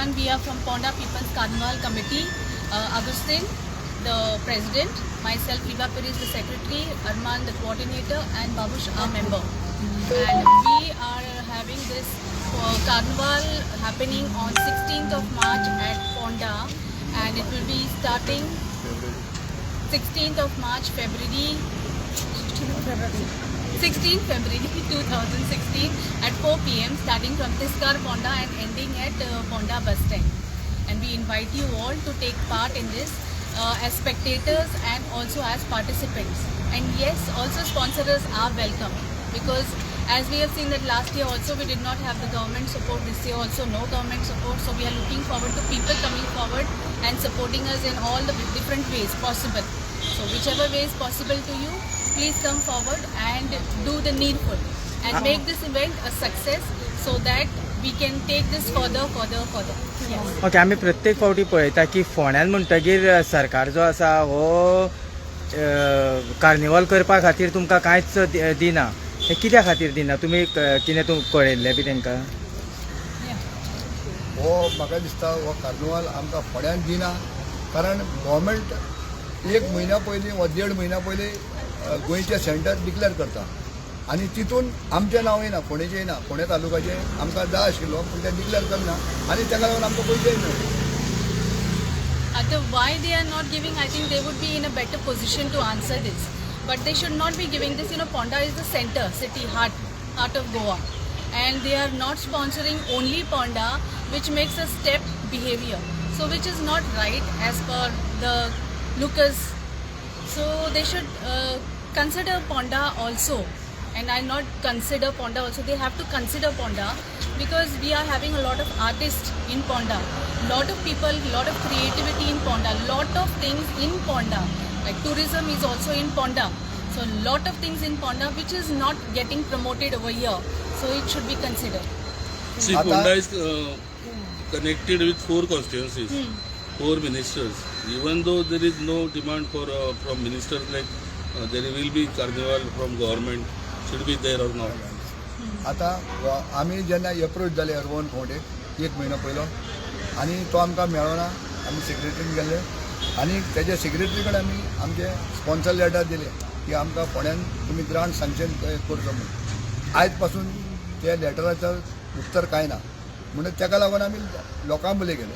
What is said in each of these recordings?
Everyone. We are from Ponda People's Carnival Committee. Agustin, the president, myself, Riva Pires, the secretary, Arman, the coordinator, and Babush, our member. And we are having this carnival happening on 16th of March at Ponda, and it will be starting 16th of March, February 16 February 2016 at 4 p.m. starting from Tiskar Ponda and ending at Ponda bus stand. And we invite you all to take part in this as spectators and also as participants. And yes, also sponsors are welcome, because as we have seen that last year also we did not have the government support, this year also no government support. So we are looking forward to people coming forward and supporting us in all the different ways possible. So whichever way is possible to you, please come forward and do the needful and make this event a success so that we can take this further, further, further. Yes. Okay, आमी प्रत्येक फावटी पळयता की फोंड्यान म्हणटगीर सरकार जो आसा हो कार्निवल करपा खातीर तुमकां कांयच दिना. हें कित्या खातीर दिना? तुमी कितें कळयल्लें बी तांकां? Yeah. हो, म्हाका दिसता हो कार्निवाल आमकां फोंड्यान दिना, कारण गव्हर्मेंट एक म्हयन्या पयलीं वा देड म्हयन्या पयलीं गोंयचें सेंटर डिक्लेअर करता आनी तितून आमचें नांव येना, फोंडेचें येना. फोंडें तालुकाचें आमकां जाय आशिल्लो, पूण तें डिक्लेअर करना आनी ताका लागून आमकां पयशे मेळना. Why they are not giving, I think they would be in a better position to answer this. But they should not be giving this. Ponda is the center, city, heart of Goa. And they are not sponsoring only Ponda, which makes a step behavior. So which is not right as per the lookers. So they should consider Ponda also. And I not consider Ponda also. They have to consider Ponda because we are having a lot of artists in Ponda, lot of people, lot of creativity in Ponda, lot of things in Ponda. Like tourism is also in Ponda. So lot of things in Ponda which is not getting promoted over here. So it should be considered. See, आता- Ponda is connected with four constituencies, four ministers. Even though there is no demand for from ministers, like there will be carnival from government, should be there or not. आतां आमी जेन्ना approach जाले रोहन खंवटे एक म्हयनो पयलो आनी तो आमकां मेळ्ळो ना, आमी सेक्रेटरीन गेले आनी तेज्या सेक्रेटरी कडेन आमी आमचे स्पॉन्सर लेटर दिले की आमकां फोंड्यान तुमी ग्रांट सँक्शन करचो म्हणून. आयज पासून त्या लेटराचो उत्तर कांय ना. म्हणून ताका लागून आमी लोकां बले गेले,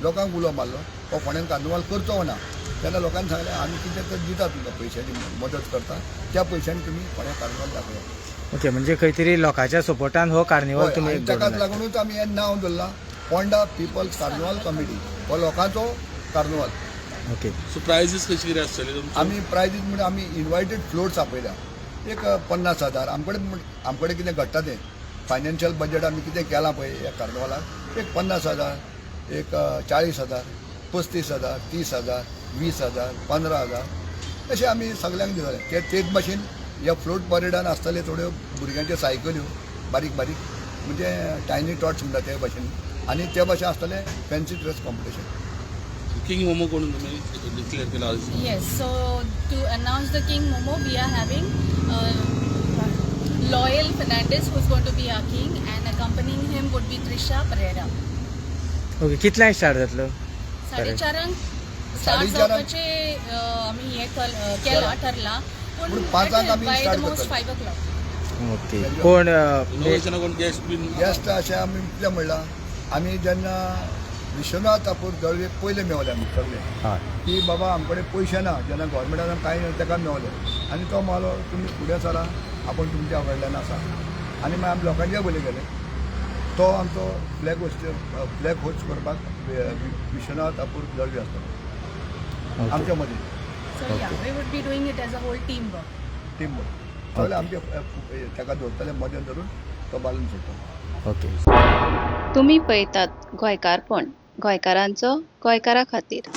लोकांक उलो मारलो, हो फोंड्यान कार्निवाल करचो ना. तेन्ना लोकांनी सांगलें, आमी कितें तर दिता तुमकां, पयशांची मदत करता, त्या पयशांनी तुमी फोंड्या कार्निवाल दाखयात. ओके, म्हणजे खंय तरी लोकांच्या सपोर्टान हो कार्निवल हय, तुमी आनी घडोवन ताकाच हाडटा. लागूनच आमी हें नांव दवरलां पोंडा पिपल्स कार्निवाल कमिटी. हो लोकांचो कार्निवाल. ओके. So prizes कशी कितें आसतली तुमची? आमी प्रायजीस म्हणजे आमी इन्वायटेड फ्लोट्स आपयल्या, एक 50,000. आमकडे आमकडे कितें घडटा तें फायनान्शियल बजेट आमी कितें केलां पळय ह्या कार्निवालाक, एक 50,000, एक 40,000, 35,000, 30,000, 20,000, 15,000 अशें आमी सगल्यांक दितले. ते तेच भाशेन ह्या फ्लोट परेडान आसतले थोड्यो भुरग्यांच्यो सायकल्यो बारीक बारीक, म्हणजे टायनी टॉट्स म्हणटा ते भाशेन, आनी ते भाशेन आसतले fancy dress competition. King momo कोण तुम्ही डिक्लेअर केला आज? Yes, so to announce the King Momo, we are having Loyal Fernandez, who's going to be our king, and accompanying him would be Trisha Pereira. Okay, कितल्यांक start जातलो? साडेचारांक start साडेचारांक? जावपाचें आमी हें केलां, ठरलां, पूण पूण पांचांक आमी बाय the start most करतले. 5 o'clock. Okay, कोण इनोव्हेशना कोण गेस्ट बीन? गेस्ट अशें आमी कितें म्हणलां, आमी जेन्ना विश्वनाथ तापूर दळवे पयले मेवले आमी सगळे की बाबा आमकडे पयशे ना, जेन्ना गव्हर्मेंटान कांय ना, ताका मेवले आनी तो मालो तुमी फुडें सरा, आपूण तुमच्या कडल्यान आसा. आनी मागीर आमी लोकांच्या बले गेले. तो आमचो फ्लॅग होस्ट करपाक विश्वनाथ तापूर दळवी आसतलो आमच्या मदीं. So yeah, we would be doing it as a whole team work. Team सगळे आमचे ताका दवरतले मदें धरून तो बालून सोडटलो. ओके. तुमी पळयतात गोंयकारपण, गोंयकारांचो गोंयकारा खातीर.